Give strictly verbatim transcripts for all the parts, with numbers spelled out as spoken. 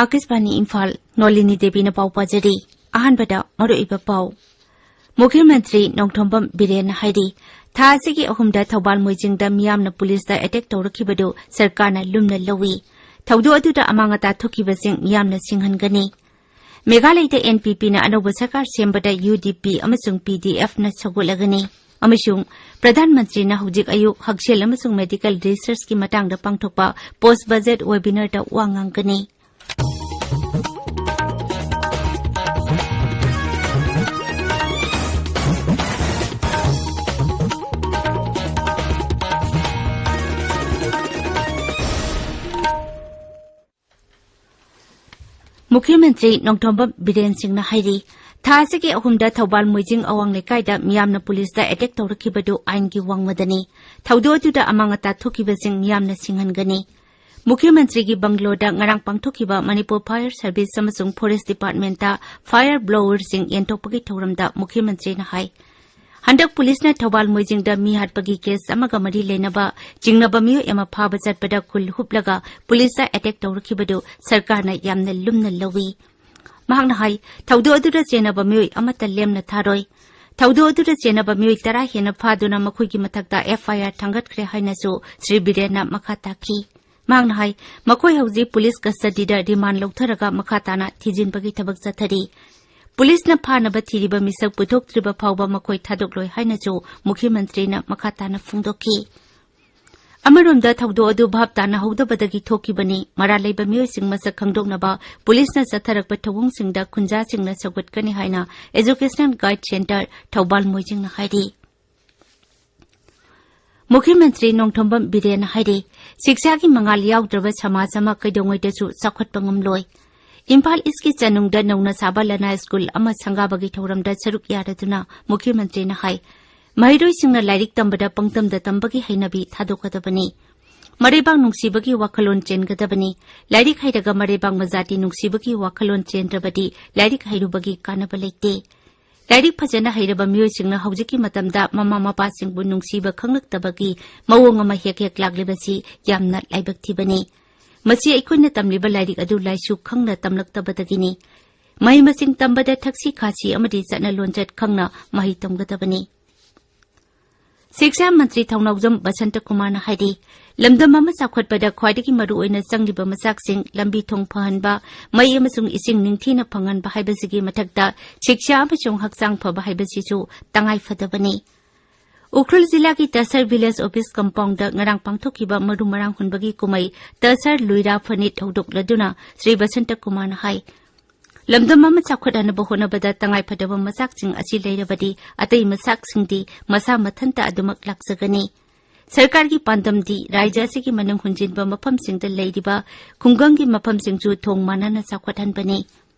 ꯑꯥꯀꯥꯁꯕꯥꯅꯤ ꯏꯝꯐꯥꯜ, ꯅꯣꯂꯤꯅꯤ ꯗꯦꯕꯤꯅ ꯄꯥꯎ ꯄꯥꯖꯔꯤ꯫ ꯑꯍꯥꯟꯕꯗ ꯃꯔꯨꯑꯣꯏꯕ ꯄꯥꯎ꯫ ꯃꯨꯈ꯭ꯌ ꯃꯟꯇ꯭ꯔꯤ ꯅꯣꯡꯊꯣꯝꯕꯝ ꯕꯤꯔꯦꯟꯅ ꯍꯥꯏꯔꯤ, ꯊꯥ ꯑꯁꯤꯒꯤ ꯑꯍꯨꯝꯗ ꯊꯧꯕꯥꯜ ꯃꯣꯏꯖꯤꯡꯗ ꯃꯤꯌꯥꯝꯅ ꯄꯨꯂꯤꯁꯇ ꯑꯦꯇꯦꯛ ꯇꯧꯔꯛꯈꯤꯕꯗꯨ ꯁꯔꯀꯥꯔꯅ ꯂꯨꯝꯅ ꯂꯧꯏ꯫ ꯊꯧꯗꯣꯛ ꯑꯗꯨꯗ ꯑꯃꯥꯡ ꯑꯇꯥ ꯊꯣꯛꯈꯤꯕꯁꯤꯡ ꯃꯤꯌꯥꯝꯅ ꯁꯤꯡꯍꯟꯒꯅꯤ꯫ ꯃꯦꯘꯥꯂꯌꯗ ꯑꯦꯟ ꯄꯤ ꯄꯤꯅ ꯑꯅꯧꯕ ꯁꯔꯀꯥꯔ ꯁꯦꯝꯕꯗ ꯌꯨ ꯗꯤ ꯄꯤ ꯑꯃꯁꯨꯡ ꯄꯤ ꯗꯤ ꯑꯦꯐꯅ ꯁꯧꯒꯠꯂꯒꯅꯤ꯫ ꯑꯃꯁꯨꯡ ꯄ꯭ꯔꯙꯥꯟ ꯃꯟꯇ꯭ꯔꯤꯅ ꯍꯧꯖꯤꯛ ꯑꯌꯨꯛ ꯍꯛꯁꯦꯜ ꯑꯃꯁꯨꯡ ꯃꯦꯗꯤꯀꯦꯜ ꯔꯤꯁꯔꯆꯀꯤ ꯃꯇꯥꯡꯗ ꯄꯥꯡꯊꯣꯛꯄ ꯄꯣꯁ ꯕꯖꯦꯠ ꯋꯦꯕꯤꯅꯥꯔꯗ ꯋꯥ ꯉꯥꯡꯒꯅꯤ꯫ ꯃꯨꯈ꯭ꯌ ꯃꯟꯇ꯭ꯔꯤ ꯅꯣꯡꯊꯣꯝꯕꯝ ꯕꯤꯔꯦꯟ ꯁꯤꯡꯅ ꯍꯥꯏꯔꯤ, ꯊꯥ ꯑꯁꯤꯒꯤ ꯑꯍꯨꯝꯗ ꯊꯧꯕꯥꯜ ꯃꯣꯏꯖꯤꯡ ꯑꯋꯥꯡ ꯂꯩꯀꯥꯏꯗ ꯃꯤꯌꯥꯝꯅ ꯄꯨꯂꯤꯁꯇ ꯑꯦꯇꯦꯛ ꯇꯧꯔꯛꯈꯤꯕꯗꯨ ꯑꯥꯏꯟꯒꯤ ꯋꯥꯡꯃꯗꯅꯤ꯫ ꯊꯧꯗꯣꯛ ꯑꯗꯨꯗ ꯑꯃꯥꯡ ꯑꯇꯥ ꯊꯣꯛꯈꯤꯕꯁꯤꯡ ꯃꯤꯌꯥꯝꯅ ꯁꯤꯡꯍꯟꯒꯅꯤ꯫ ꯃꯨꯈ꯭ꯌ ꯃꯟꯇ꯭ꯔꯤꯒꯤ ꯕꯪꯒꯂꯣꯗ ꯉꯔꯥꯡ ꯄꯥꯡꯊꯣꯛꯈꯤꯕ ꯃꯅꯤꯄꯨꯔ ꯐꯥꯌꯔ ꯁꯔꯚꯤꯁ ꯑꯃꯁꯨꯡ ꯐꯣꯔꯦꯁ ꯗꯤꯄꯥꯔꯠꯃꯦꯟꯇ ꯐꯥꯌꯔ ꯕ꯭ꯂꯣꯋꯔꯁꯤꯡ ꯌꯦꯟꯊꯣꯛꯄꯒꯤ ꯊꯧꯔꯝꯗ ꯃꯨꯈ꯭ꯌ ꯃꯟꯇ꯭ꯔꯤꯅ ꯍꯥꯏ, ꯍꯟꯗꯛ ꯄꯨꯂꯤꯁꯅ ꯊꯧꯕꯥꯜ ꯃꯣꯏꯖꯤꯡꯗ ꯃꯤ ꯍꯥꯠꯄꯒꯤ ꯀꯦꯁ ꯑꯃꯒ ꯃꯔꯤ ꯂꯩꯅꯕ ꯆꯤꯡꯅꯕ ꯃꯤꯑꯣꯏ ꯑꯃ ꯐꯥꯕ ꯆꯠꯄꯗ ꯈꯨꯜ ꯍꯨꯞꯂꯒ ꯄꯨꯂꯤꯁꯇ ꯑꯦꯇꯦꯛ ꯇꯧꯔꯛꯈꯤꯕꯗꯨ ꯁꯔꯀꯥꯔꯅ ꯌꯥꯝꯅ ꯂꯨꯝꯅ ꯂꯧꯏ꯫ ꯃꯍꯥꯛꯅ ꯍꯥꯏ, ꯊꯧꯗꯣꯛ ꯑꯗꯨꯗ ꯆꯦꯟꯅꯕ ꯃꯤꯑꯣꯏ ꯑꯃꯠꯇ ꯂꯦꯝꯅ ꯊꯥꯔꯣꯏ꯫ ꯊꯧꯗꯣꯛ ꯑꯗꯨꯗ ꯆꯦꯟꯅꯕ ꯃꯤꯑꯣꯏ ꯇꯔꯥ ꯍꯦꯟꯅ ꯐꯥꯗꯨꯅ ꯃꯈꯣꯏꯒꯤ ꯃꯊꯛꯇ ꯑꯦꯐ ꯑꯥꯏ ꯑꯥꯔ ꯊꯥꯡꯒꯠꯈ꯭ꯔꯦ ꯍꯥꯏꯅꯁꯨ ꯁ꯭ꯔꯤ ꯕꯤꯔꯦꯟꯅ ꯃꯈꯥ ꯇꯥꯈꯤ꯫ ꯃꯍꯥꯛꯅ ꯍꯥꯏ, ꯃꯈꯣꯏ ꯍꯧꯖꯤꯛ ꯄꯨꯂꯤꯁ ꯀꯁꯇꯗꯤꯗ ꯔꯤꯃꯥꯟ ꯂꯧꯊꯔꯒ ꯃꯈꯥ ꯇꯥꯅ ꯊꯤꯖꯤꯟꯕꯒꯤ ꯊꯕꯛ ꯆꯠꯊꯔꯤ꯫ ꯄꯨꯂꯤꯁꯅ ꯐꯥꯅꯕ ꯊꯤꯔꯤꯕ ꯃꯤꯁꯛ ꯄꯨꯊꯣꯛꯇ꯭ꯔꯤꯕ ꯐꯥꯎꯕ ꯃꯈꯣꯏ ꯊꯥꯗꯣꯛꯂꯣꯏ ꯍꯥꯏꯅꯁꯨ ꯃꯨꯈ꯭ꯌ ꯃꯟꯇ꯭ꯔꯤꯅ ꯃꯈꯥ ꯇꯥꯅ ꯐꯣꯡꯗꯣꯛꯈꯤ꯫ ꯑꯃꯔꯣꯝꯗ ꯊꯧꯗꯣꯛ ꯑꯗꯨ ꯚꯥꯞ ꯇꯥꯅꯍꯧꯗꯕꯗꯒꯤ ꯊꯣꯛꯈꯤꯕꯅꯤ, ꯃꯔꯥꯜ ꯂꯩꯕ ꯃꯤꯑꯣꯏꯁꯤꯡ ꯃꯁꯛ ꯈꯪꯗꯣꯛꯅꯕ ꯄꯨꯂꯤꯁꯅ ꯆꯠꯊꯔꯛꯄ ꯊꯧꯑꯣꯡꯁꯤꯡꯗ ꯈꯨꯟꯖꯥꯁꯤꯡꯅ ꯁꯧꯒꯠꯀꯅꯤ ꯍꯥꯏꯅ ꯑꯦꯖꯨꯀꯦꯁꯅꯦꯜ ꯒꯥꯏꯗ ꯁꯦꯟꯇꯔ ꯊꯧꯕꯥꯜ ꯃꯣꯏꯖꯤꯡꯅ ꯍꯥꯏꯔꯤ꯫ ꯃꯨꯈ꯭ꯌ ꯃꯟꯇ꯭ꯔꯤ ꯅꯣꯡꯊꯣꯝꯕꯝ ꯕꯤꯔꯦꯟꯅ ꯍꯥꯏꯔꯤ, ꯁꯤꯛꯁꯥꯒꯤ ꯃꯉꯥꯜ ꯌꯥꯎꯗ꯭ꯔꯕ ꯁꯃꯥꯖ ꯑꯃ ꯀꯩꯗꯧꯉꯩꯗꯁꯨ ꯆꯥꯎꯈꯠꯄ ꯉꯝꯂꯣꯏ꯫ ꯏꯝꯐꯥꯜ ꯏꯁꯀꯤ ꯆꯅꯨꯡꯗ ꯅꯧꯅ ꯁꯥꯕ ꯂꯅꯥꯏ ꯁ꯭ꯀꯨꯜ ꯑꯃ ꯁꯪꯒꯥꯕꯒꯤ ꯊꯧꯔꯝꯗ ꯁꯔꯨꯛ ꯌꯥꯔꯗꯨꯅ ꯃꯨꯈ꯭ꯌ ꯃꯟꯇ꯭ꯔꯤꯅ ꯍꯥꯏ, ꯃꯍꯩꯔꯣꯏꯁꯤꯡꯅ ꯂꯥꯏꯔꯤꯛ ꯇꯝꯕꯗ ꯄꯪꯇꯝꯗ ꯇꯝꯕꯒꯤ ꯍꯩꯅꯕꯤ ꯊꯥꯗꯣꯛꯀꯗꯕꯅꯤ꯫ ꯃꯔꯩꯕꯥꯛ ꯅꯨꯡꯁꯤꯕꯒꯤ ꯋꯥꯈꯜꯂꯣꯟ ꯆꯦꯟꯒꯗꯕꯅꯤ꯫ ꯂꯥꯏꯔꯤꯛ ꯍꯩꯔꯒ ꯃꯔꯩꯕꯥꯛ ꯃꯖꯥꯇꯤ ꯅꯨꯡꯁꯤꯕꯒꯤ ꯋꯥꯈꯜꯂꯣꯟ ꯆꯦꯟꯗ꯭ꯔꯕꯗꯤ ꯂꯥꯏꯔꯤꯛ ꯍꯩꯔꯨꯕꯒꯤ ꯀꯥꯟꯅꯕ ꯂꯩꯇꯦ꯫ ꯂꯥꯏꯔꯤꯛ ꯐꯖꯅ ꯍꯩꯔꯕ ꯃꯤꯑꯣꯏꯁꯤꯡꯅ ꯍꯧꯖꯤꯛꯀꯤ ꯃꯇꯝꯗ ꯃꯃꯥ ꯃꯄꯥꯁꯤꯡꯕꯨ ꯅꯨꯡꯁꯤꯕ ꯈꯪꯂꯛꯇꯕꯒꯤ ꯃꯑꯣꯡ ꯑꯃ ꯍꯦꯛ ꯍꯦꯛ ꯂꯥꯛꯂꯤꯕꯁꯤ ꯌꯥꯝꯅ ꯂꯥꯏꯕꯛ ꯊꯤꯕꯅꯤ꯫ ꯃꯁꯤ ꯑꯩꯈꯣꯏꯅ ꯇꯝꯂꯤꯕ ꯂꯥꯏꯔꯤꯛ ꯑꯗꯨ ꯂꯥꯏꯁꯨ ꯈꯪꯅ ꯇꯝꯂꯛꯇꯕꯗꯒꯤꯅꯤ꯫ ꯃꯍꯩ ꯃꯁꯤꯡ ꯇꯝꯕꯗ ꯊꯛꯁꯤ ꯈꯥꯁꯤ ꯑꯃꯗꯤ ꯆꯠꯅ ꯂꯣꯟꯆꯠ ꯈꯪꯅ ꯃꯍꯩ ꯇꯝꯒꯗꯕꯅꯤ꯫ ꯁꯤꯛꯁꯥ ꯃꯟꯇ꯭ꯔꯤ ꯊꯧꯅꯥꯎꯖꯝ ꯕꯁꯟꯇ ꯀꯨꯃꯥꯔꯅ ꯍꯥꯏꯔꯤ, ꯂꯝꯗꯝ ꯑꯃ ꯆꯥꯎꯈꯠꯄꯗ ꯈ꯭ꯋꯥꯏꯗꯒꯤ ꯃꯔꯨꯑꯣꯏꯅ ꯆꯪꯂꯤꯕ ꯃꯆꯥꯛꯁꯤꯡ ꯂꯝꯕꯤ ꯊꯣꯡ ꯐꯍꯟꯕ, ꯃꯩ ꯑꯃꯁꯨꯡ ꯏꯁꯤꯡ ꯅꯤꯡꯊꯤꯅ ꯐꯪꯍꯟꯕ ꯍꯥꯏꯕꯁꯤꯒꯤ ꯃꯊꯛꯇ ꯁꯤꯛꯁꯥ ꯑꯃꯁꯨꯡ ꯍꯛꯆꯥꯡ ꯐꯕ ꯍꯥꯏꯕꯁꯤꯁꯨ ꯇꯉꯥꯏ ꯐꯗꯕꯅꯤ꯫ ꯎꯈ꯭ꯔꯨꯜ ꯖꯤꯂꯥꯒꯤ ꯇꯁꯔ ꯚꯤꯂꯦꯖ ꯑꯣꯐꯤꯁ ꯀꯝꯄꯥꯎꯟꯗ ꯉꯔꯥꯡ ꯄꯥꯡꯊꯣꯛꯈꯤꯕ ꯃꯔꯨ ꯃꯔꯥꯡ ꯍꯨꯟꯕꯒꯤ ꯀꯨꯝꯍꯩ ꯇꯁꯔ ꯂꯨꯏꯔꯥ ꯐꯅꯤꯠ ꯍꯧꯗꯣꯛꯂꯗꯨꯅ ꯁ꯭ꯔꯤ ꯕꯁꯟꯇ ꯀꯨꯃꯥꯔꯅ ꯍꯥꯏ, ꯂꯝꯗꯝ ꯑꯃ ꯆꯥꯎꯈꯠꯍꯟꯅꯕ ꯍꯣꯠꯅꯕꯗ ꯇꯉꯥꯏꯐꯗꯕ ꯃꯆꯥꯛꯁꯤꯡ ꯑꯁꯤ ꯂꯩꯔꯕꯗꯤ ꯑꯇꯩ ꯃꯆꯥꯛꯁꯤꯡꯗꯤ ꯃꯁꯥ ꯃꯊꯟꯇ ꯑꯗꯨꯃꯛ ꯂꯥꯛꯆꯒꯅꯤ꯫ ꯁꯔꯀꯥꯔꯒꯤ ꯄꯥꯟꯗꯝꯗꯤ ꯔꯥꯖ꯭ꯌ ꯑꯁꯤꯒꯤ ꯃꯅꯨꯡ ꯍꯨꯟꯖꯤꯟꯕ ꯃꯐꯝꯁꯤꯡꯗ ꯂꯩꯔꯤꯕ ꯈꯨꯡꯒꯪꯒꯤ ꯃꯐꯝꯁꯤꯡꯁꯨ ꯊꯣꯡ ꯃꯥꯟꯅꯅ ꯆꯥꯎꯈꯠꯍꯟꯕꯅꯤ꯫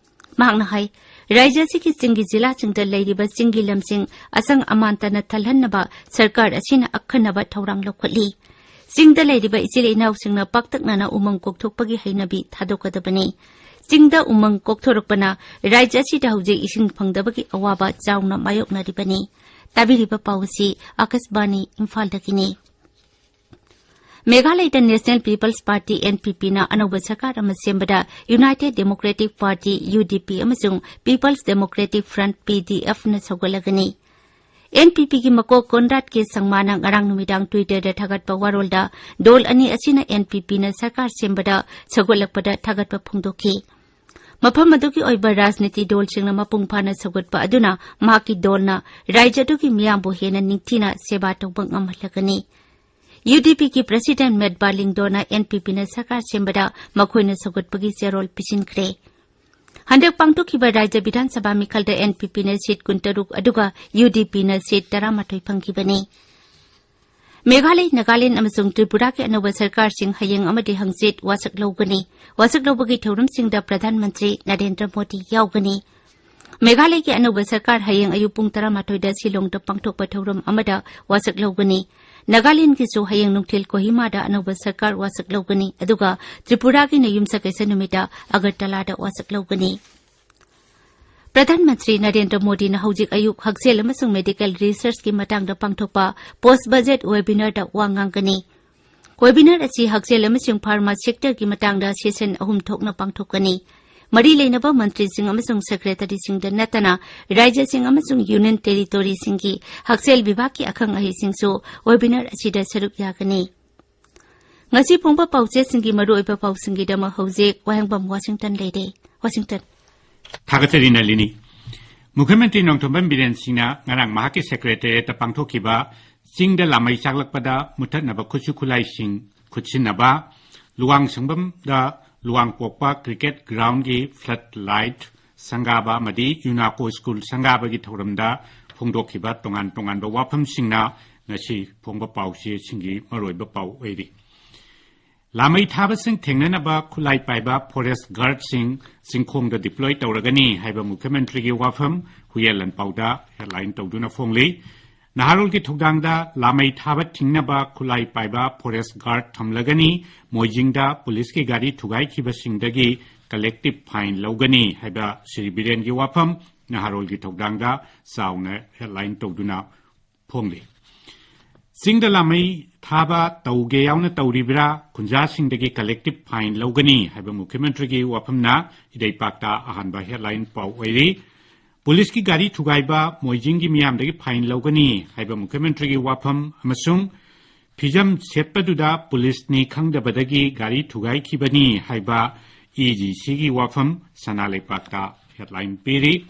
ꯃꯍꯥꯛꯅ ꯍꯥꯏ, ꯔꯥꯖ꯭ꯌ ꯑꯁꯤꯒꯤ ꯆꯤꯡꯒꯤ ꯖꯤꯂꯥꯁꯤꯡꯗ ꯂꯩꯔꯤꯕ ꯆꯤꯡꯒꯤ ꯂꯝꯁꯤꯡ ꯑꯁꯪ ꯑꯃꯥꯟꯇꯅ ꯊꯜꯍꯟꯅꯕ ꯁꯔꯀꯥꯔ ꯑꯁꯤꯅ ꯑꯈꯟꯅꯕ ꯊꯧꯔꯥꯡ ꯂꯧꯈꯠꯂꯤ꯫ ꯆꯤꯡꯗ ꯂꯩꯔꯤꯕ ꯏꯆꯤꯜ ꯏꯅꯥꯎꯁꯤꯡꯅ ꯄꯥꯛꯇꯛꯅꯅ ꯎꯃꯪ ꯀꯣꯛꯊꯣꯛꯄꯒꯤ ꯍꯩꯅꯕꯤ ꯊꯥꯗꯣꯛꯀꯗꯕꯅꯤ꯫ ꯆꯤꯡꯗ ꯎꯃꯪ ꯀꯣꯛꯊꯣꯔꯛꯄꯅ ꯔꯥꯖ꯭ꯌ ꯑꯁꯤꯗ ꯍꯧꯖꯤꯛ ꯏꯁꯤꯡ ꯐꯪꯗꯕꯒꯤ ꯑꯋꯥꯕ ꯆꯥꯎꯅ ꯃꯥꯌꯣꯛꯅꯔꯤꯕꯅꯤ꯫ ꯇꯥꯕꯤꯔꯤꯕ ꯄꯥꯎ ꯑꯁꯤ ꯑꯀꯥꯁꯕꯥꯅꯤ ꯏꯝꯐꯥꯜꯗꯒꯤꯅꯤ꯫ ꯃꯦꯘꯥꯂꯌꯗ National People's Party, NPP, ꯅ ꯑꯅꯧꯕ ꯁꯔꯀꯥꯔ ꯑꯃ ꯁꯦꯝꯕꯗ United Democratic Party, UDP, ꯑꯃꯁꯨꯡ People's Democratic Front, PDF, ꯅ ꯁꯧꯒꯠꯂꯒꯅꯤ꯫ NPP ꯒꯤ ꯃꯀꯣꯛ ꯀꯣꯟꯔꯥꯗ ꯀꯦ ꯁꯪꯃꯥꯅ ꯉꯔꯥꯡ ꯅꯨꯃꯤꯗꯥꯡ Twitter ꯗ ꯊꯥꯒꯠꯄ ꯋꯥꯔꯣꯜꯗ, ꯗꯣꯜ ꯑꯅꯤ ꯑꯁꯤꯅ NPP ꯅ ꯁꯔꯀꯥꯔ ꯁꯦꯝꯕꯗ ꯁꯧꯒꯠꯂꯛꯄꯗ ꯊꯥꯒꯠꯄ ꯐꯣꯡꯗꯣꯛꯈꯤ꯫ ꯃꯐꯝ ꯑꯗꯨꯒꯤ ꯑꯣꯏꯕ ꯔꯥꯖꯅꯤꯇꯤ ꯗꯣꯜꯁꯤꯡꯅ ꯃꯄꯨꯡ ꯐꯥꯅ ꯁꯧꯒꯠꯄ ꯑꯗꯨꯅ ꯃꯍꯥꯛꯀꯤ ꯗꯣꯜꯅ ꯔꯥꯖ꯭ꯌ ꯑꯗꯨꯒꯤ ꯃꯤꯌꯥꯝꯕꯨ ꯍꯦꯟꯅ ꯅꯤꯡꯊꯤꯅ ꯁꯦꯕꯥ ꯇꯧꯕ ꯉꯝꯍꯜꯂꯒꯅꯤ꯫ UDP ꯒꯤ President Metba Lyngdoh ꯅ NPP ꯅ ꯁꯔꯀꯥꯔ ꯁꯦꯝꯕꯗ ꯃꯈꯣꯏꯅ ꯁꯧꯒꯠꯄꯒꯤ ꯆꯦꯔꯣꯜ ꯄꯤꯁꯤꯟꯈ꯭ꯔꯦ꯫ ꯍꯟꯗꯛ ꯄꯥꯡꯊꯣꯛꯈꯤꯕ ꯔꯥꯖ꯭ꯌ ꯕꯤꯙꯥꯟ ꯁꯚꯥ ꯃꯤꯈꯜꯗ NPP ꯅ ꯁꯤꯠ ꯀꯨꯟꯇꯔꯨꯛ, ꯑꯗꯨꯒ UDP ꯅ ꯁꯤꯠ ꯇꯔꯥꯃꯥꯊꯣꯏ ꯐꯪꯈꯤꯕꯅꯤ꯫ ꯃꯦꯘꯥꯂꯌ, ꯅꯥꯒꯥꯂꯦꯟꯗ ꯑꯃꯁꯨꯡ ꯇ꯭ꯔꯤꯄꯨꯔꯥꯒꯤ ꯑꯅꯧꯕ ꯁꯔꯀꯥꯔꯁꯤꯡ ꯍꯌꯦꯡ ꯑꯃꯗꯤ ꯍꯪꯆꯤꯠ ꯋꯥꯁꯛ ꯂꯧꯒꯅꯤ꯫ ꯋꯥꯁꯛ ꯂꯧꯕꯒꯤ ꯊꯧꯔꯝꯁꯤꯡꯗ ꯄ꯭ꯔꯙꯥꯟ ꯃꯟꯇ꯭ꯔꯤ ꯅꯔꯦꯟꯗ꯭ꯔ ꯃꯣꯗꯤ ꯌꯥꯎꯒꯅꯤ꯫ ꯃꯦꯘꯥꯂꯌꯒꯤ ꯑꯅꯧꯕ ꯁꯔꯀꯥꯔ ꯍꯌꯦꯡ ꯑꯌꯨꯛ ꯄꯨꯡ ꯇꯔꯥꯃꯥꯊꯣꯏꯗ ꯁꯤꯂꯣꯡꯗ ꯄꯥꯡꯊꯣꯛꯄ ꯊꯧꯔꯝ ꯑꯃꯗ ꯋꯥꯁꯛ ꯂꯧꯒꯅꯤ꯫ ꯅꯥꯒꯥꯂꯦꯟꯗꯒꯤꯁꯨ ꯍꯌꯦꯡ ꯅꯨꯡꯊꯤꯜ ꯀꯣꯍꯤꯃꯥꯗ ꯑꯅꯧꯕ ꯁꯔꯀꯥꯔ ꯋꯥꯁꯛ ꯂꯧꯒꯅꯤ, ꯑꯗꯨꯒ ꯇ꯭ꯔꯤꯄꯨꯔꯥꯒꯤꯅ ꯌꯨꯝꯁꯀꯩꯁ ꯅꯨꯃꯤꯠꯇ ꯑꯒꯔꯇꯂꯥꯗ ꯋꯥꯁꯛ ꯂꯧꯒꯅꯤ꯫ ꯄ꯭ꯔꯙꯥꯟ ꯃꯟꯇ꯭ꯔꯤ ꯅꯔꯦꯟꯗ꯭ꯔ ꯃꯣꯗꯤꯅ ꯍꯧꯖꯤꯛ ꯑꯌꯨꯛ ꯍꯛꯁꯦꯜ ꯑꯃꯁꯨꯡ ꯃꯦꯗꯤꯀꯦꯜ ꯔꯤꯁꯔꯆꯀꯤ ꯃꯇꯥꯡꯗ ꯄꯥꯡꯊꯣꯛꯄ ꯄꯣꯁ ꯕꯖꯦꯠ ꯋꯦꯕꯤꯅꯥꯔꯗ ꯋꯥ ꯉꯥꯡꯒꯅꯤ꯫ Webinar ꯑꯁꯤ ꯍꯛꯁꯦꯜ ꯑꯃꯁꯨꯡ ꯐꯥꯔꯃꯥ ꯁꯦꯛꯇꯔꯒꯤ ꯃꯇꯥꯡꯗ ꯁꯦꯁꯟ ꯑꯍꯨꯝ ꯊꯣꯛꯅ ꯄꯥꯡꯊꯣꯛꯀꯅꯤ꯫ ꯃꯔꯤ ꯂꯩꯅꯕ ꯃꯟꯇ꯭ꯔꯤꯁꯤꯡ ꯑꯃꯁꯨꯡ ꯁꯦꯀ꯭ꯔꯦꯇꯔꯤꯁꯤꯡꯗ ꯅꯠꯇꯅ ꯔꯥꯖ꯭ꯌꯁꯤꯡ ꯑꯃꯁꯨꯡ ꯌꯨꯅꯤꯌꯟ ꯇꯦꯔꯤꯇꯣꯔꯤꯁꯤꯡꯒꯤ ꯍꯛꯁꯦꯜ ꯕꯤꯚꯥꯒꯀꯤ ꯑꯈꯪ ꯑꯍꯩꯁꯤꯡꯁꯨ webinar ꯑꯁꯤꯗ ꯁꯔꯨꯛ ꯌꯥꯒꯅꯤ꯫ ꯉꯁꯤ ꯐꯣꯡꯕ ꯄꯥꯎꯆꯦꯁꯤꯡꯒꯤ ꯃꯔꯨꯑꯣꯏꯕ ꯄꯥꯎꯁꯤꯡꯒꯤꯗꯃꯛ ꯍꯧꯖꯤꯛ ꯋꯥꯍꯦꯡꯕꯝ ꯋꯥꯁꯤꯡꯇꯟ ꯂꯩꯔꯦ꯫ ꯋꯥꯁꯤꯡꯇꯟ꯫ ꯊꯥꯒꯠꯆꯔꯤ ꯅꯂꯤꯅꯤ꯫ ꯃꯨꯈ꯭ꯌ ꯃꯟꯇ꯭ꯔꯤ ꯅꯣꯡꯊꯣꯝꯕꯝ ꯕꯤꯔꯦꯟ ꯁꯤꯡꯅ ꯉꯔꯥꯡ ꯃꯍꯥꯛꯀꯤ ꯁꯦꯀ꯭ꯔꯦꯇꯦꯔꯤꯌꯦꯠꯇ ꯄꯥꯡꯊꯣꯛꯈꯤꯕ ꯆꯤꯡꯗ ꯂꯥꯃꯩ ꯆꯥꯛꯂꯛꯄꯗ ꯃꯨꯊꯠꯅꯕ ꯈꯨꯠꯁꯨ ꯈꯨꯠꯂꯥꯏꯁꯤꯡ ꯈꯨꯠꯁꯤꯟꯅꯕ, ꯂꯨꯋꯥꯡ ꯁꯪꯕꯝꯗ ꯂꯨꯋꯥꯡꯄꯣꯛꯄ ꯀ꯭ꯔꯤꯀꯦꯠ ꯒ꯭ꯔꯥꯎꯟꯒꯤ ꯐ꯭ꯂꯠ ꯂꯥꯏꯠ ꯁꯪꯒꯥꯕ ꯑꯃꯗꯤ ꯌꯨꯅꯥꯀꯣ ꯁ꯭ꯀꯨꯜ ꯁꯪꯒꯥꯕꯒꯤ ꯊꯧꯔꯝꯗ ꯐꯣꯡꯗꯣꯛꯈꯤꯕ ꯇꯣꯉꯥꯟ ꯇꯣꯉꯥꯟꯕ ꯋꯥꯐꯝꯁꯤꯡꯅ ꯉꯁꯤ ꯐꯣꯡꯕ ꯄꯥꯎꯆꯦꯁꯤꯡꯒꯤ ꯃꯔꯨꯑꯣꯏꯕ ꯄꯥꯎ ꯑꯣꯏꯔꯤ꯫ ꯂꯥꯃꯩ ꯊꯥꯕꯁꯤꯡ ꯊꯦꯡꯅꯅꯕ ꯈꯨꯠꯂꯥꯏ ꯄꯥꯏꯕ ꯐꯣꯔꯦꯁ ꯒꯥꯔꯗꯁꯤꯡ ꯆꯤꯡꯈꯣꯡꯗ ꯗꯤꯄ꯭ꯂꯣꯏ ꯇꯧꯔꯒꯅꯤ ꯍꯥꯏꯕ ꯃꯨꯈ꯭ꯌ ꯃꯟꯇ꯭ꯔꯤꯒꯤ ꯋꯥꯐꯝ ꯍꯨꯌꯦꯟ ꯂꯥꯟꯄꯥꯎꯗ ꯍꯦꯗꯂꯥꯏꯟ ꯇꯧꯗꯨꯅ ꯐꯣꯡꯂꯤ꯫ ꯅꯍꯥꯔꯣꯜꯒꯤ ꯊꯧꯗꯥꯡꯗ ꯂꯥꯃꯩ ꯊꯥꯕ ꯊꯤꯡꯅꯕ ꯈꯨꯠꯂꯥꯏ ꯄꯥꯏꯕ ꯐꯣꯔꯦꯁ ꯒꯥꯔꯗ ꯊꯝꯂꯒꯅꯤ, ꯃꯣꯏꯖꯤꯡꯗ ꯄꯨꯂꯤꯁꯀꯤ ꯒꯥꯔꯤ ꯊꯨꯒꯥꯏꯈꯤꯕꯁꯤꯡꯗꯒꯤ ꯀꯂꯦꯛꯇꯤꯚ ꯐꯥꯏꯟ ꯂꯧꯒꯅꯤ ꯍꯥꯏꯕ ꯁ꯭ꯔꯤ ꯕꯤꯔꯦꯟꯒꯤ ꯋꯥꯐꯝ ꯅꯍꯥꯔꯣꯜꯒꯤ ꯊꯧꯗꯥꯡꯗ ꯆꯥꯎꯅ ꯍꯦꯗꯂꯥꯏꯟ ꯇꯧꯗꯨꯅ ꯐꯣꯡꯂꯤ꯫ ꯆꯤꯡꯗ ꯂꯥꯃꯩ ꯊꯥꯕ ꯇꯧꯒꯦ ꯌꯥꯎꯅ ꯇꯧꯔꯤꯕ꯭ꯔꯥ, ꯈꯨꯟꯖꯥꯁꯤꯡꯗꯒꯤ ꯀꯂꯦꯛꯇꯤꯚ ꯐꯥꯏꯟ ꯂꯧꯒꯅꯤ ꯍꯥꯏꯕ ꯃꯨꯈ꯭ꯌ ꯃꯟꯇ꯭ꯔꯤꯒꯤ ꯋꯥꯐꯝꯅ ꯏꯗꯩꯄꯥꯛꯇ ꯑꯍꯥꯟꯕ ꯍꯦꯗꯂꯥꯏꯟ ꯄꯥꯎ ꯑꯣꯏꯔꯤ꯫ ꯄꯨꯂꯤꯁꯀꯤ ꯒꯥꯔꯤ ꯊꯨꯒꯥꯏꯕ, ꯃꯣꯏꯖꯤꯡꯒꯤ ꯃꯤꯌꯥꯝꯗꯒꯤ ꯐꯥꯏꯟ ꯂꯧꯒꯅꯤ ꯍꯥꯏꯕ ꯃꯨꯈ꯭ꯌ ꯃꯟꯇ꯭ꯔꯤꯒꯤ ꯋꯥꯐꯝ ꯑꯃꯁꯨꯡ ꯐꯤꯖꯝ ꯁꯦꯠꯄꯗꯨꯗ ꯄꯨꯂꯤꯁꯅꯤ ꯈꯪꯗꯕꯗꯒꯤ ꯒꯥꯔꯤ ꯊꯨꯒꯥꯏꯈꯤꯕꯅꯤ ꯍꯥꯏꯕ ꯏ ꯖꯤ ꯁꯤꯒꯤ ꯋꯥꯐꯝ ꯁꯅꯥ ꯂꯩꯄꯥꯛꯇ ꯍꯦꯗꯂꯥꯏꯟ ꯄꯤꯔꯤ꯫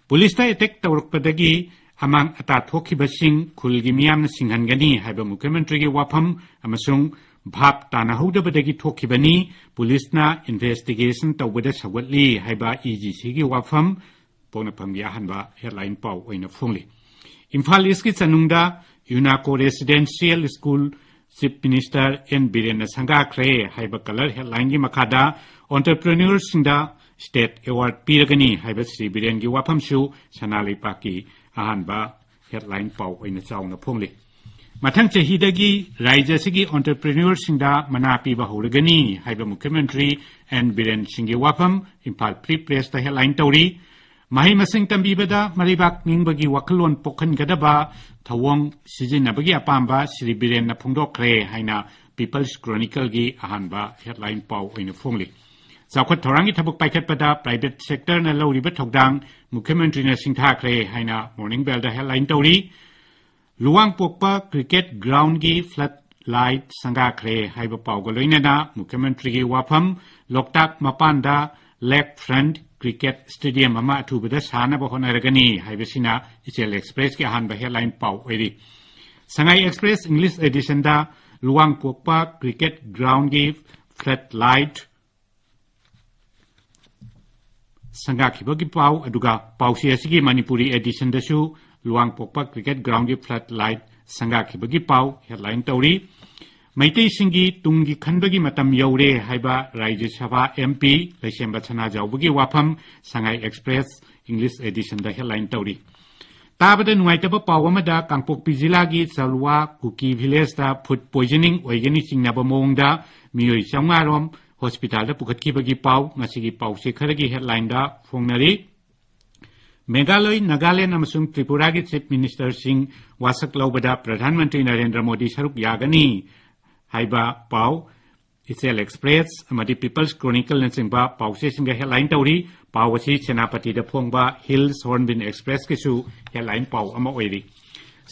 ꯄꯨꯂꯤꯁꯇ ꯑꯦꯇꯦꯛ ꯇꯧꯔꯛꯄꯗꯒꯤ ꯑꯃꯥꯡ ꯑꯇꯥ ꯊꯣꯛꯈꯤꯕꯁꯤꯡ ꯈꯨꯜꯒꯤ ꯃꯤꯌꯥꯝꯅ ꯁꯤꯡꯍꯟꯒꯅꯤ ꯍꯥꯏꯕ ꯃꯨꯈ꯭ꯌ ꯃꯟꯇ꯭ꯔꯤꯒꯤ ꯋꯥꯐꯝ ꯑꯃꯁꯨꯡ ꯚꯥꯞ ꯇꯥꯅꯍꯧꯗꯕꯗꯒꯤ ꯊꯣꯛꯈꯤꯕꯅꯤ, ꯄꯨꯂꯤꯁꯅ ꯏꯟꯚꯦꯁꯇꯤꯒꯦꯁꯟ ꯇꯧꯕꯗ ꯁꯧꯒꯠꯂꯤ ꯍꯥꯏꯕ ꯏ ꯖꯤ ꯁꯤꯒꯤ ꯋꯥꯐꯝ ꯄꯣꯛꯅꯐꯝꯒꯤ ꯑꯍꯥꯟꯕ ꯍꯦꯗꯂꯥꯏꯟ ꯄꯥꯎ ꯑꯣꯏꯅ ꯐꯣꯡꯂꯤ꯫ ꯏꯝꯐꯥꯜ ꯏꯁꯀꯤ ꯆꯅꯨꯡꯗ ꯌꯨꯅꯥꯀꯣ residential school chief minister N ꯕꯤꯔꯦꯟꯅ ꯁꯪꯒꯥꯈ꯭ꯔꯦ ꯍꯥꯏꯕ ꯀꯂꯔ ꯍꯦꯗꯂꯥꯏꯟꯒꯤ ꯃꯈꯥꯗ ꯑꯣꯟꯇꯔꯄ꯭ꯔꯤꯅ꯭ꯌꯨꯔꯁꯤꯡꯗ ꯁ꯭ꯇꯦꯠ ꯑꯦꯋꯥꯔꯗ ꯄꯤꯔꯒꯅꯤ ꯍꯥꯏꯕ ꯁ꯭ꯔꯤ ꯕꯤꯔꯦꯟꯒꯤ ꯋꯥꯐꯝꯁꯨ ꯁꯅꯥ ꯂꯩꯄꯥꯛꯀꯤ ꯑꯍꯥꯟꯕ ꯍꯦꯗꯂꯥꯏꯟ ꯄꯥꯎ ꯑꯣꯏꯅ ꯆꯥꯎꯅ ꯐꯣꯡꯂꯤ꯫ ꯃꯊꯪ ꯆꯍꯤꯗꯒꯤ ꯔꯥꯖ꯭ꯌ ꯑꯁꯤꯒꯤ ꯑꯣꯟꯇꯔꯄ꯭ꯔꯤꯅ꯭ꯌꯨꯔꯁꯤꯡꯗ ꯃꯅꯥ ꯄꯤꯕ ꯍꯧꯔꯒꯅꯤ ꯍꯥꯏꯕ ꯃꯨꯈ꯭ꯌ ꯃꯟꯇ꯭ꯔꯤ ꯑꯦꯟ ꯕꯤꯔꯦꯟ ꯁꯤꯡꯒꯤ ꯋꯥꯐꯝ ꯏꯝꯐꯥꯜ ꯐ꯭ꯔꯤ ꯄ꯭ꯔꯦꯁꯇ ꯍꯦꯗꯂꯥꯏꯟ ꯇꯧꯔꯤ꯫ ꯃꯍꯩ ꯃꯁꯤꯡ ꯇꯝꯕꯤꯕꯗ ꯃꯔꯩꯕꯥꯛ ꯅꯤꯡꯕꯒꯤ ꯋꯥꯈꯜꯂꯣꯟ ꯄꯣꯛꯍꯟꯒꯗꯕ ꯊꯧꯑꯣꯡ ꯁꯤꯖꯤꯟꯅꯕꯒꯤ ꯑꯄꯥꯝꯕ ꯁ꯭ꯔꯤ ꯕꯤꯔꯦꯟꯅ ꯐꯣꯡꯗꯣꯛꯈ꯭ꯔꯦ ꯍꯥꯏꯅ People's Chronicleꯒꯤ ꯑꯍꯥꯟꯕ headline ꯄꯥꯎ ꯑꯣꯏꯅ ꯐꯣꯡꯂꯤ꯫ ꯆꯥꯎꯈꯠ ꯊꯧꯔꯥꯡꯒꯤ ꯊꯕꯛ ꯄꯥꯏꯈꯠꯄꯗ private sectorꯅ ꯂꯧꯔꯤꯕ ꯊꯧꯗꯥꯡ ꯃꯨꯈ꯭ꯌ ꯃꯟꯇ꯭ꯔꯤꯅ ꯁꯤꯡꯊꯥꯈ꯭ꯔꯦ ꯍꯥꯏꯅ Morning Bellꯗ headline ꯇꯧꯔꯤ꯫ ꯂꯨꯋꯥꯡꯄꯣꯛꯄ cricket groundꯒꯤ flood light ꯁꯪꯒꯥꯈ꯭ꯔꯦ ꯍꯥꯏꯕ ꯄꯥꯎꯒ ꯂꯣꯏꯅꯅ ꯃꯨꯈ꯭ꯌ ꯃꯟꯇ꯭ꯔꯤꯒꯤ ꯋꯥꯐꯝ, ꯂꯣꯛꯇꯥꯛ ꯃꯄꯥꯟꯗ lake front cricket stadium ꯑꯃ ꯑꯊꯨꯕꯗ ꯁꯥꯅꯕ ꯍꯣꯠꯅꯔꯒꯅꯤ ꯍꯥꯏꯕꯁꯤꯅ ꯏꯆꯦꯜ Expressꯀꯤ ꯑꯍꯥꯟꯕ headline ꯄꯥꯎ ꯑꯣꯏꯔꯤ꯫ ꯁꯉꯥꯏ Express English editionꯗ ꯂꯨꯋꯥꯡꯄꯣꯛꯄ cricket groundꯒꯤ flood light ꯁꯪꯒꯥꯈꯤꯕꯒꯤ ꯄꯥꯎ, ꯑꯗꯨꯒ ꯄꯥꯎꯆꯦ ꯑꯁꯤꯒꯤ ꯃꯅꯤꯄꯨꯔꯤ editionꯗꯁꯨ ꯂꯨꯋꯥꯡꯄꯣꯛꯄ cricket groundꯒꯤ flood light ꯁꯪꯒꯥꯈꯤꯕꯒꯤ ꯄꯥꯎ headline ꯇꯧꯔꯤ꯫ ꯃꯩꯇꯩꯁꯤꯡꯒꯤ ꯇꯨꯡꯒꯤ ꯈꯟꯕꯒꯤ ꯃꯇꯝ ꯌꯧꯔꯦ ꯍꯥꯏꯕ ꯔꯥꯖ꯭ꯌ ꯁꯚꯥ MP ꯂꯩꯁꯦꯝꯕ ꯁꯅꯥꯖꯥꯎꯕꯒꯤ ꯋꯥꯐꯝ ꯁꯉꯥꯏ Express English editionꯗ headline ꯇꯧꯔꯤ꯫ ꯇꯥꯕꯗ ꯅꯨꯡꯉꯥꯏꯇꯕ ꯄꯥꯎ ꯑꯃꯗ ꯀꯥꯡꯄꯣꯛꯄꯤ ꯖꯤꯂꯥꯒꯤ ꯆꯂꯨꯋꯥ ꯀꯨꯀꯤ villageꯇ food poisoning ꯑꯣꯏꯒꯅꯤ ꯆꯤꯡꯅꯕ ꯃꯑꯣꯡꯗ ꯃꯤꯑꯣꯏ ꯆꯥꯝꯃꯉꯥ ꯔꯣꯝ hospitalꯗ ꯄꯨꯈꯠꯈꯤꯕꯒꯤ ꯄꯥꯎ ꯉꯁꯤꯒꯤ ꯄꯥꯎꯆꯦ ꯈꯔꯒꯤ headlineꯗ ꯐꯣꯡꯅꯔꯤ꯫ ꯃꯦꯘꯥꯂꯣꯏ, ꯅꯥꯒꯥꯂꯦꯟ ꯑꯃꯁꯨꯡ ꯇ꯭ꯔꯤꯄꯨꯔꯥꯒꯤ chief ministerꯁꯤꯡ ꯋꯥꯁꯛ ꯂꯧꯕꯗ ꯄ꯭ꯔꯙꯥꯟ ꯃꯟꯇ꯭ꯔꯤ ꯅꯔꯦꯟꯗ꯭ꯔ ꯃꯣꯗꯤ ꯁꯔꯨꯛ ꯌꯥꯒꯅꯤ ꯍꯥꯏꯕ ꯄꯥꯎ ꯏꯆꯦꯜ Express ꯑꯃꯗꯤ People's Chronicleꯅꯆꯤꯡꯕ ꯄꯥꯎꯆꯦꯁꯤꯡꯒ headline ꯇꯧꯔꯤ꯫ ꯄꯥꯎ ꯑꯁꯤ ꯁꯦꯅꯥꯄꯇꯤꯗ ꯐꯣꯡꯕ Hills Hornbill Expressꯀꯤꯁꯨ headline ꯄꯥꯎ ꯑꯃ ꯑꯣꯏꯔꯤ꯫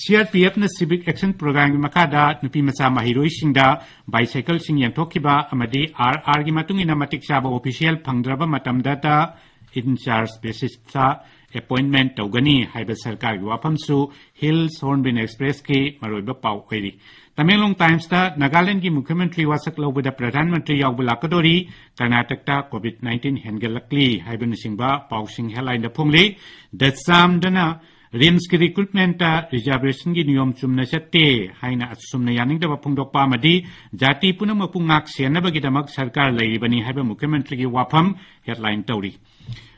CRPFꯅ Civic Action Programꯒꯤ ꯃꯈꯥꯗ ꯅꯨꯄꯤ ꯃꯆꯥ ꯃꯍꯩꯔꯣꯏꯁꯤꯡꯗ bicycleꯁꯤꯡ ꯌꯦꯟꯊꯣꯛꯈꯤꯕ ꯑꯃꯗꯤ RRꯒꯤ ꯃꯇꯨꯡ ꯏꯟꯅ ꯃꯇꯤꯛ ꯆꯥꯕ official ꯐꯪꯗ꯭ꯔꯕ ꯃꯇꯝꯗꯇ in charge basisꯇ appointment ꯇꯧꯒꯅꯤ ꯍꯥꯏꯕ ꯁꯔꯀꯥꯔꯒꯤ ꯋꯥꯐꯝꯁꯨ Hills Hornbill Expressꯀꯤ ꯃꯔꯨꯑꯣꯏꯕ ꯄꯥꯎ ꯑꯣꯏꯔꯤ꯫ ꯇꯃꯦꯡꯂꯣꯡ Timesꯇ ꯅꯥꯒꯥꯂꯦꯟꯗꯒꯤ ꯃꯨꯈ꯭ꯌ ꯃꯟꯇ꯭ꯔꯤ ꯋꯥꯁꯛ ꯂꯧꯕꯗ ꯄ꯭ꯔꯙꯥꯟ ꯃꯟꯇ꯭ꯔꯤ ꯌꯥꯎꯕ ꯂꯥꯛꯀꯗꯣꯔꯤ, ꯀꯔꯅꯥꯇꯀꯇ COVID nineteen ꯍꯦꯟꯒꯠꯂꯛꯂꯤ ꯍꯥꯏꯕꯅꯆꯤꯡꯕ ꯄꯥꯎꯁꯤꯡ headlineꯗ ꯐꯣꯡꯂꯤ꯫ ꯗꯆꯥꯝꯗꯅ RIMSꯀꯤ recruitmentꯇ reservationꯒꯤ ꯅꯤꯌꯣꯝ ꯆꯨꯝꯅ ꯆꯠꯇꯦ ꯍꯥꯏꯅ ꯑꯆꯨꯝꯅ ꯌꯥꯅꯤꯡꯗꯕ ꯐꯣꯡꯗꯣꯛꯄ ꯑꯃꯗꯤ ꯖꯥꯇꯤ ꯄꯨꯝꯅꯃꯛꯄꯨ ꯉꯥꯛ ꯁꯦꯟꯅꯕꯒꯤꯗꯃꯛ ꯁꯔꯀꯥꯔ ꯂꯩꯔꯤꯕꯅꯤ ꯍꯥꯏꯕ ꯃꯨꯈ꯭ꯌ ꯃꯟꯇ꯭ꯔꯤꯒꯤ ꯋꯥꯐꯝ headline ꯇꯧꯔꯤ꯫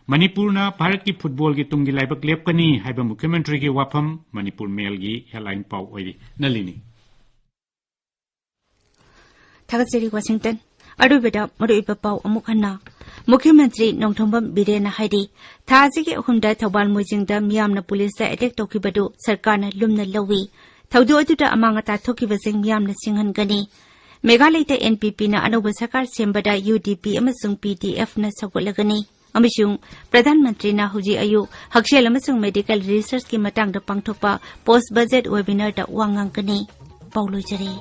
ꯃꯅꯤꯄꯨꯔꯅ ꯚꯥꯔꯠꯀꯤ footballꯒꯤ ꯇꯨꯡꯒꯤ ꯂꯥꯏꯕꯛ ꯂꯦꯞꯀꯅꯤ ꯍꯥꯏꯕ ꯃꯨꯈ꯭ꯌ ꯃꯟꯇ꯭ꯔꯤꯒꯤ ꯋꯥꯐꯝ Manipur Mailꯒꯤ headline ꯄꯥꯎ ꯑꯣꯏꯔꯤ꯫ ꯅꯂꯤꯅꯤ꯫ ꯊꯥꯒꯠꯆꯔꯤ, ꯋꯥꯁꯤꯡꯇꯟ꯫ ꯑꯔꯣꯏꯕꯗ ꯃꯔꯨꯑꯣꯏꯕ ꯄꯥꯎ ꯑꯃꯨꯛ ꯍꯟꯅ꯫ ꯃꯨꯈ꯭ꯌ ꯃꯟꯇ꯭ꯔꯤ ꯅꯣꯡꯊꯣꯝꯕꯝ ꯕꯤꯔꯦꯟꯅ ꯍꯥꯏꯔꯤ, ꯊꯥ ꯑꯁꯤꯒꯤ ꯑꯍꯨꯝꯗ ꯊꯧꯕꯥꯜ ꯃꯣꯏꯖꯤꯡꯗ ꯃꯤꯌꯥꯝꯅ ꯄꯨꯂꯤꯁꯇ attack ꯇꯧꯈꯤꯕꯗꯨ ꯁꯔꯀꯥꯔꯅ ꯂꯨꯝꯅ ꯂꯧꯏ꯫ ꯊꯧꯗꯣꯛ ꯑꯗꯨꯗ ꯑꯃꯥꯡ ꯑꯇꯥ ꯊꯣꯛꯈꯤꯕꯁꯤꯡ ꯃꯤꯌꯥꯝꯅ ꯁꯤꯡꯍꯟꯒꯅꯤ꯫ ꯃꯦꯘꯥꯂꯌꯗ ꯑꯦꯟ ꯄꯤ ꯄꯤꯅ ꯑꯅꯧꯕ ꯁꯔꯀꯥꯔ ꯁꯦꯝꯕꯗ ꯌꯨ ꯗꯤ ꯄꯤ ꯑꯃꯁꯨꯡ ꯄꯤ ꯗꯤ ꯑꯦꯐꯅ ꯁꯧꯒꯠꯂꯒꯅꯤ꯫ ꯑꯃꯁꯨꯡ ꯄ꯭ꯔꯙꯥꯟ ꯃꯟꯇ꯭ꯔꯤꯅ ꯍꯧꯖꯤꯛ ꯑꯌꯨꯛ ꯍꯛꯁꯦꯜ ꯑꯃꯁꯨꯡ ꯃꯦꯗꯤꯀꯦꯜ ꯔꯤꯁꯔꯆꯀꯤ ꯃꯇꯥꯡꯗ ꯄꯥꯡꯊꯣꯛꯄ ꯄꯣꯁ ꯕꯖꯦꯠ ꯋꯦꯕꯤꯅꯥꯔꯗ ꯋꯥ ꯉꯥꯡꯒꯅꯤ꯫ ꯄꯥꯎ ꯂꯣꯏꯖꯔꯦ꯫